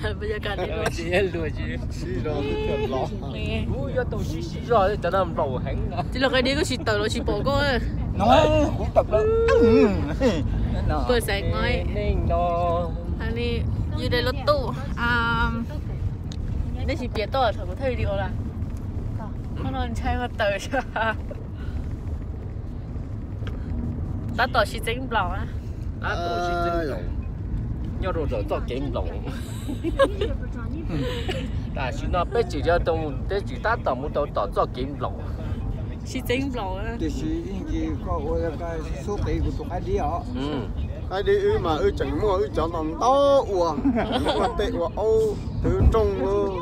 Bas yog kas li luag. Sib zog twb tiag los. Kuv yuav tau sib sib zog li cov no nplaum heev no. Tij laug Qaib Dib, koj tsis tawm los tsis pom koj. No, kuv tawm plaws. Pw xaiv nqaib. Yus de los tuj. Nej tsis piav toj thaum kuv thaij video lawm. Qhov no ntshai mas tawm. Tab tom sib txeeb nplaum. Tab tom sib txeeb nplaum. Nyob rau tom txoj kev nplaum. Tam sim no peb tseem, peb tseem tab tom mus rau tom txoj kev nplaum. Sib txeeb nplaum. Tiam sis ib ncig koj ua xub qis kuv tus Qaib Dib os. Qaib Dib wb mas wb tseem muaj wb cov ntau ntau ua, ua tej ua aub twv rooj,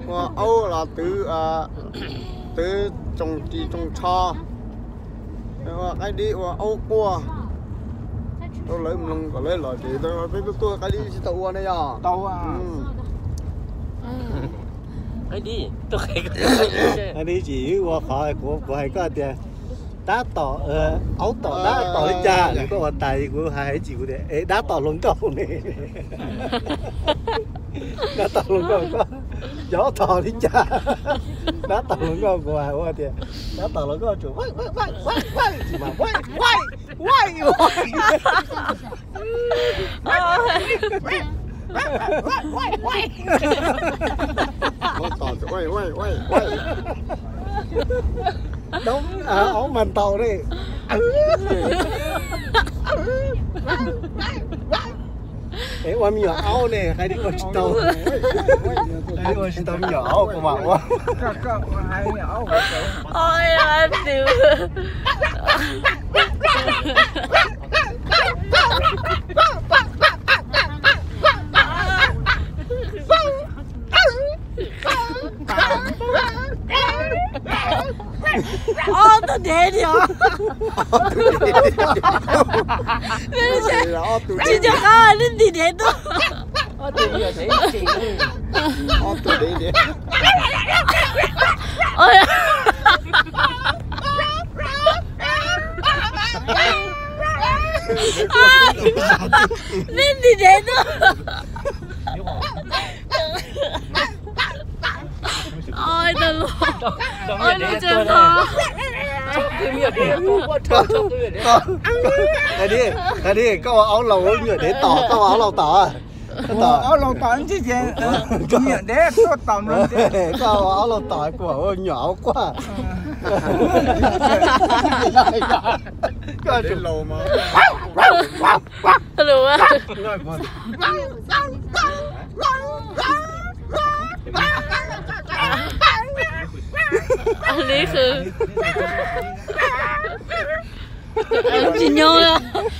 ua aub los twv, twv tsoos ris tsoos tsho. Ua Qaib Dib ua aub quaj rau lawv mloog kom lawv los ces peb tuaj tuaj Qaib Dib tsis tau ua ne yog. Qaib Dib, Qaib Dib tsis ua qhov kuv hais koj tias tab tom aub tom dab tom li cas, koj ua tas kuv hais tsis kuv tias es dab tom hluas nkauj ne. Dab tom hluas nkauj koj, cov aub tom li cas, dab tom hluas nkauj kuv hais ua tias dab tom hluas nkauj tsuas tsis mas aub mas ntau ne. Es ua me nyuam aub ne, Qaib Dib ua tsis tau. Qaib Dib ua tsis tau me nyuam aub kuv mam ua. Ob tug dev tiag. Tsis nco qab li ntim dev tuaj. Nej ntim dev tuaj. Oi, tau los. Oi, lub tsev no. Hais di, hais di, koj ua aub laus nyuam dev tom, koj ua aub laus tom. Aub laus tom, koj ua aub laus tom, kuv ua nyuam aub quaj. Koj laus. Li khwv. Tsis nyob,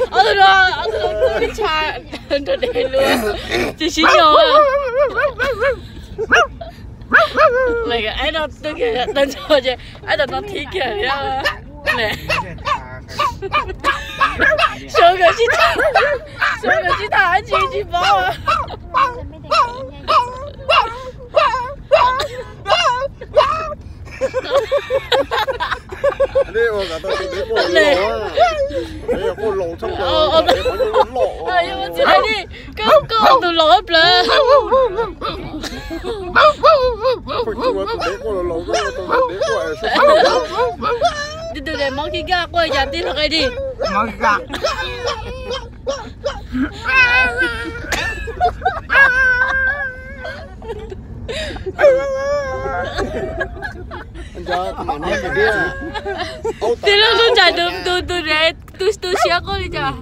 ob tug no, ob tug no tuaj li tshaj nrog dev luag, tsis sib nyob. Aib no twb kiag tag nrho ces aib no thib kiag thiab. Suav nkawd sib tham, suav nkawd sib tham dab tsi tsis paub. Koj, koj tus laus plaws. Tus dev mob kis kaj quaj cas tij laug Qaib Dib. Tij laug Tub Ntsais tus, tus, tus dev tu, tu siab quaj li cas.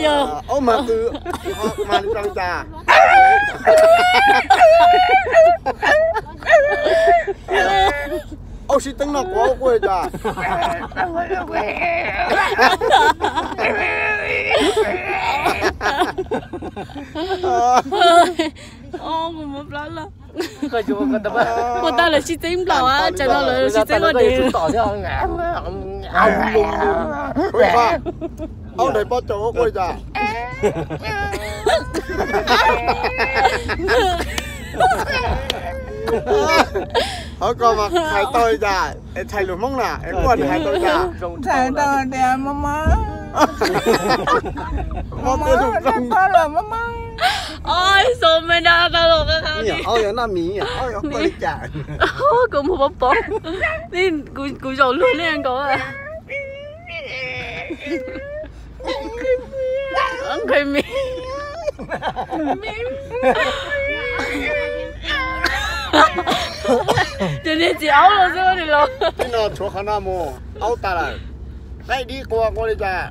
Yog. Aub sib teeb noj quav quaj cas. Ua tau lawv sib txeeb nplaum, tsam no lawv sib txeeb ua dev. Aub nrog pob caus quaj cas. Hov ko mas hais tau li cas? Es txhais lus Hmoob na, es Quaj hais tau li cas? Txhais tau tias mob mob. Mob mob, mob mob. Oj, xo me na tau los qab qab li. Aub yog noj mis, aub yog Quaj li cas? Kuv mus poob poob. Kuv zaum luag li nkaus. Nqhis mis. Ces niag txiv aub los xwb li los. Tib no tshuav qhov no mus, aub tas lawm. Qaib dib qua qua li cas?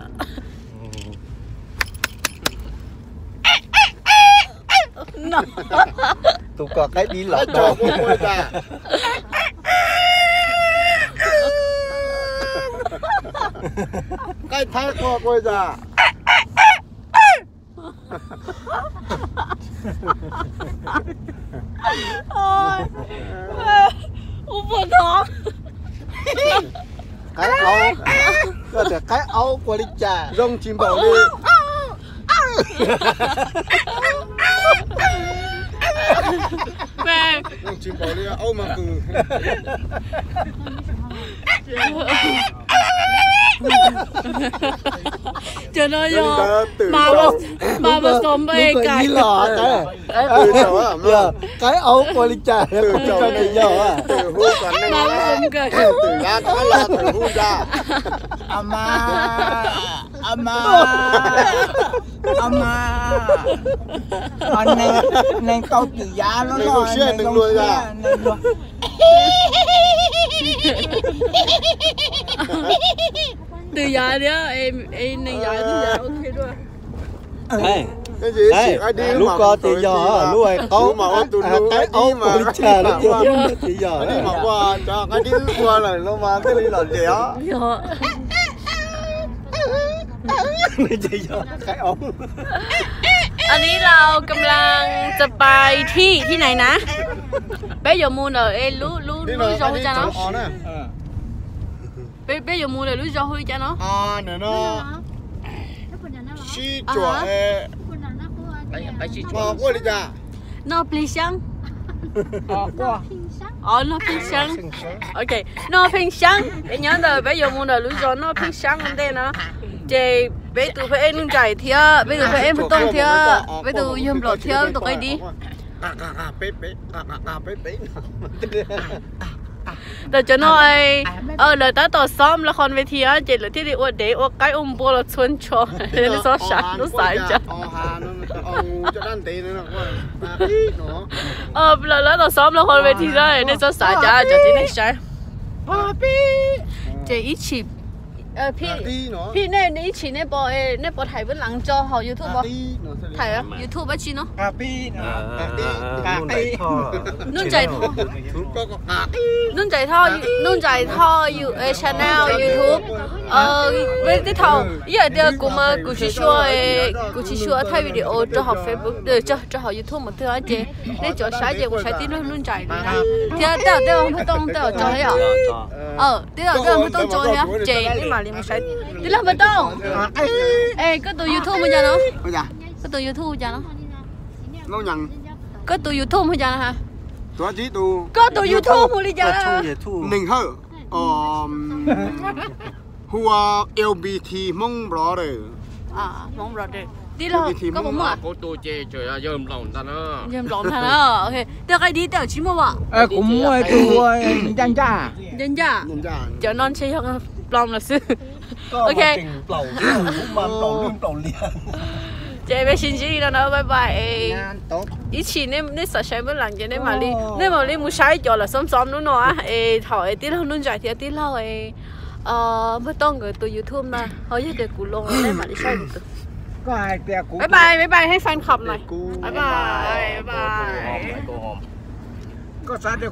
Tus kom qaib dib los qua li cas? Qaib thaib qua qua li cas? Ua puas thov. Qaib aub, koj tias qaib aub qua li cas? Zoo tsis npaum li. Zoo tsis npaum li aub mas qws. Cov no yog mas mas mas xom npe kais. Qaib aub qua li cas? Mas xom npe. A ma, a ma, a ma, neeg tau twm yav loj loj, neeg luag. Twm yav thiab, neeg yav twb yav ok dua. Lub ko tias yog lub qaub, qaib aub ua li cas lub tias yog. Qaib aub. อันนี้เรากำลังจะไปที่ที่ไหนนะ Peb yuav mus ntawm es lub lub lub zos hu cas no? Peb peb yuav mus ntawm lub zos hu li cas no? Sib cuam, ua li cas? Noj Plig Xyab. Noj Plig Xyab. Ok, Noj Plig Xyab. Es nyob ntawm peb yuav mus ntawm lub zos Noj Plig Xyab ua ntej no, ces peb tus phab ej Nuj Nraim thiab peb tus phab ej Npawg Tooj thiab peb tus yawg Nplaum thiab tus qaib dib. Tam cov no, lawv tab tom xom los qhov ve thi ces lawv thiaj li ua dev ua qaib ua npua los txhua nrho. Nej txhob xav, txhob xav cas. Lawv tab tom xom los qhov ve thi, nej txhob xav cas cov tib neeg saib. Ces ib tshim, phij, nej ib tshim nej puas thaij vwb lees tso hauv YouTube? Thaij YouTube dab tsi no? Nuj Nraim Thoj, Nuj Nraim Thoj, Nuj Nraim Thoj channel YouTube. Tej thaum ib yam tias kuv mas kuv tsis sua, kuv tsis sua thaij video rau hauv Facebook, rau hauv YouTube mas twg ces nej cov saib ces kuv saib tij laug Nuj Nraim thiab tej zaum tij laug Npawg Tooj tej zaum tso thiab yom. Tij laug Npawg Tooj tso thiab ces nej mam li mus saib tij laug Npawg Tooj. Es koj tus YouTube hu cas no? Koj tus YouTube hu cas no? Koj tus YouTube hu cas no? Koj tus YouTube hu li cas? Hu ua L B T Hmoob Brother. Tij laug, koj puas muaj? Yawg Nplaum ntag na. Tej qaib dib tej tsis muaj as? Kuv muaj tus ua ncaj ncaj. Ncaj ncaj. Cov no ntshe yog Nplaum lawm xwb. Ok. Ces peb sib ntsib li no na, bye bye. Ib tshim nej xav saib npawb lees ces nej mam li, nej mam li mus saib cov lawv xom xom hnub no es thaum es tij laug Nuj Nraim thiab tij laug Npawg Tooj nkawd tus YouTube na, ho yog tias kuv los nej mam li saib kuv tus. Bye bye, bye bye, hej fan club hnaib. Bye bye, bye bye.